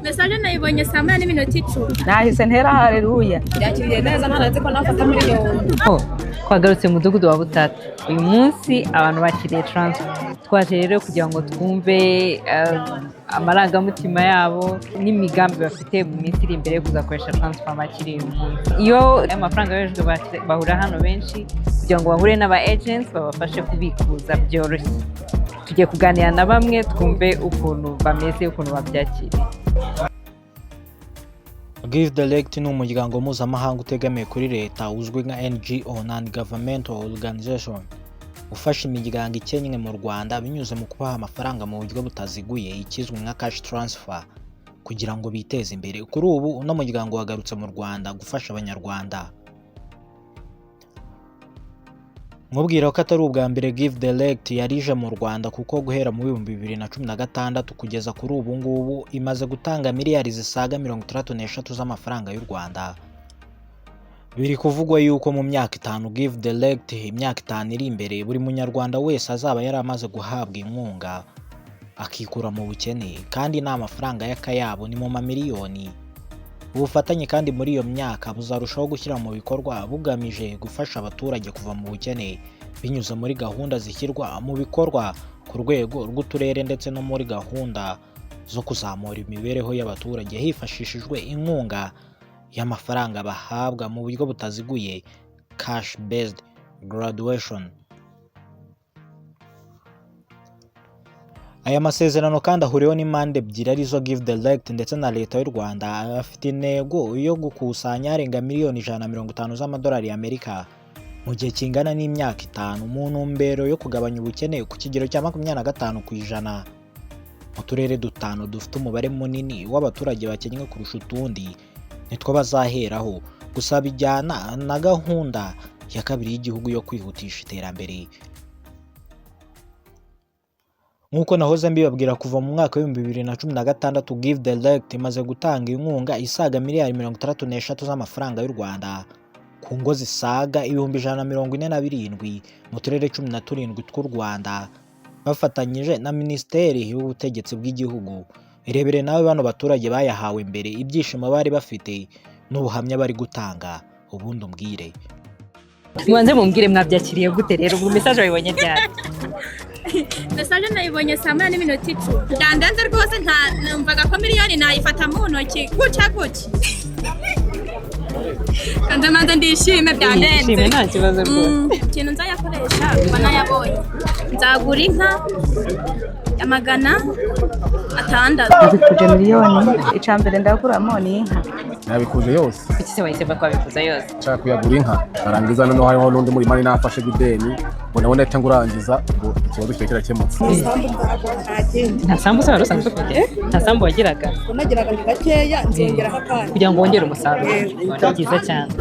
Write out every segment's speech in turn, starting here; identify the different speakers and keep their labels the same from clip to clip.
Speaker 1: Message nayibonye saa 1:10.
Speaker 2: Nahise ntera haleluya.
Speaker 3: Yakiriye neza, ntanetse ko nafata miliyoni.
Speaker 4: Oh, twagarutse mu mudugudu wa Butata. Uyu munsi abantu bakiriye transfer. Twaje rero kugira ngo twumve amarangamutima yabo n'imigambi bafite mu minsi iri imbere yo kuzakoresha transfer bakiriye uyu munsi. Iyo amafaranga yoherejwe, bahura hano benshi kugira ngo bahure n'aba agents babafashe kubikuza byoroshye. Tugiye kuganira na bamwe, twumve ukuntu bameze, ukuntu babyakiriye.
Speaker 5: Give Direct ni umuryango mpuzamahanga utegamiye kuri leta uzwi nka NGO, Non Governmental Organization, ufasha imiryango ikennye mu Rwanda binyuze mu kubaha amafaranga mu buryo butaziguye, ikizwi nka cash transfer, kugira ngo biteze imbere. Kuri ubu uno muryango wagarutse mu Rwanda gufasha Abanyarwanda. Mubwira ko atari ubwa mbere Give Direct yarije mu Rwanda, kuko guhera mu 2016 kugeza kuri ubu ngubu imaze gutanga miliyari zisaga 63 z'amafaranga y'u Rwanda. Biri kuvugwa yuko mu myaka 5 Give Direct, imyaka 5 iri imbere, buri munyarwanda wese azaba yaramaze guhabwa inkunga akikura mu bukene, kandi ni amafaranga y'akayabo, ni mu mamiliyoni. Ubufatanye kandi muri iyo myaka buzarushaho gushyira mu bikorwa bugamije gufasha abaturage kuva mu bukene binyuze muri gahunda zishyirwa mu bikorwa ku rwego rw'uturere ndetse no muri gahunda zo kuzamura imibereho y'abaturage hifashishijwe inkunga y'amafaranga bahabwa mu buryo butaziguye, cash based graduation. Aya masezerano kandi ahuriweho n'impande ebyiri, arizo Give Direct ndetse na Leta y'u Rwanda, afite intego yo gukusanya arenga miliyoni 150 z'amadolari y'Amerika mu gihe kingana n'imyaka 5, mu ntumbero yo kugabanya ubukene ku kigero cya 25% mu turere dutanu dufite umubare munini w'abaturage bakennye kurusha utundi, nitwo bazaheraho. Gusa bijyana na gahunda ya kabiri y'igihugu yo kwihutisha iterambere. Nk'uko nahoze mbibabwira, kuva mu mwaka wa 2016 Give Direct imaze gutanga inkunga isaga miliyari 63 z'amafaranga y'u Rwanda ku ngo zisaga 147,000 mu turere 17 tw'u Rwanda, bafatanyije na Minisiteri y'Ubutegetsi bw'Igihugu. Irebere nawe bano baturage bayahawe mbere, ibyishimo bari bafite n'ubuhamya bari gutanga, ubundi umbwire.
Speaker 4: Mubanze mumbwire, mwabyakiriye gute rero? Ubwo message wayibonye ryari?
Speaker 1: Message nayibonye saa 1:10. Byandenze rwose, nta numvaga ko miliyoni nayifata mu ntoki gutya gutya. Kandi manze ndishime, byandenze.
Speaker 4: Ishime, nta kibazo rwose.
Speaker 1: Ikintu nzayakoresha kuba nayabonye, nzagura inka ya 600.
Speaker 2: Nabikuje miliyoni, icya mbere ndakuramo ni inka.
Speaker 6: Nabikuje yose.
Speaker 4: Kuki se wahisemo ko wabikuza yose?
Speaker 6: Nshaka kuyagura inka, narangiza noneho hariho n'undi murima nari nafashe ideni, ngo nabone ahita ngurangiza ngo ikibazo kibe kirakemutse.
Speaker 4: Nta sambu se wari usanzwe ufite? Nta sambu wagiraga?
Speaker 3: Nagiraga ni gakeya, nzongeraho akandi.
Speaker 4: Kugira ngo wongere umusaruro, ni byiza cyane.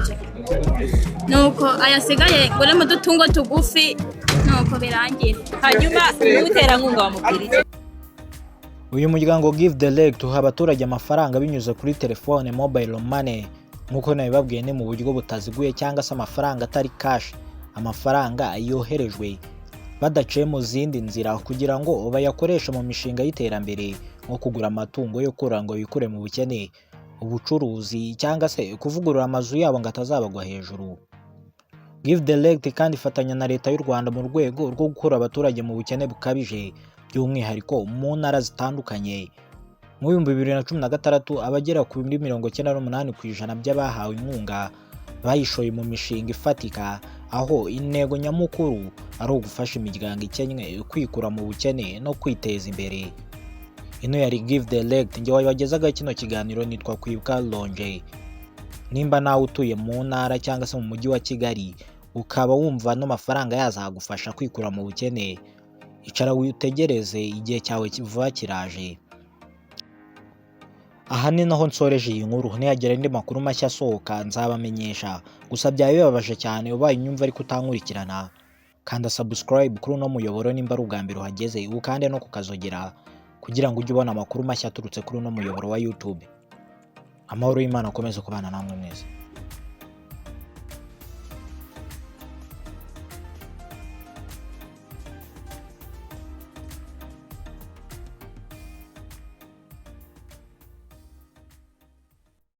Speaker 1: Nuko ayasigaye ngure mu dutungo tugufi, nuko birangira.
Speaker 4: Hanyuma n'umuterankunga wamubwira iki?
Speaker 5: Uyu muryango Give Direct uha abaturage amafaranga binyuze kuri telefone, mobile money. Nk'uko nabibabwiye, ni mu buryo butaziguye cyangwa se amafaranga atari cash, amafaranga yoherejwe badaciye mu zindi nzira, kugira ngo bayakoreshe mu mishinga y'iterambere nko kugura amatungo yo korora ngo bikure mu bukene, ubucuruzi cyangwa se kuvugurura amazu yabo ngo atazabagwa hejuru. Give Direct kandi ifatanya na Leta y'u Rwanda mu rwego rwo gukura abaturage mu bukene bukabije, by'umwihariko mu ntara zitandukanye. Mu 2016 abagera kuri 98% by'abahawe inkunga bayishoye mu mishinga ifatika, aho intego nyamukuru ari ugufasha imiryango ikennye kwikura mu bukene no kwiteza imbere. Ino yari Give Direct, njye wabagezaga kino kiganiro nitwa Kwibuka Longe. Nimba nawe utuye mu ntara cyangwa se mu mujyi wa Kigali, ukaba wumva ano mafaranga yazagufasha kwikura mu bukene, icara witegereze, igihe cyawe vuba kiraje. Aha ni naho nsoreje iyi nkuru. Nihagira andi makuru mashya asohoka nzabamenyesha. Gusa byaba bibabaje cyane ubaye unyumva ariko utankurikirana. Kanda subscribe kuri uno muyoboro nimba ari ubwa mbere uhageze, ukande no kukazogera kugira ngo ujye ubona amakuru mashya aturutse kuri uno muyoboro wa YouTube. Amahoro y'Imana akomeze kubana namwe mwese.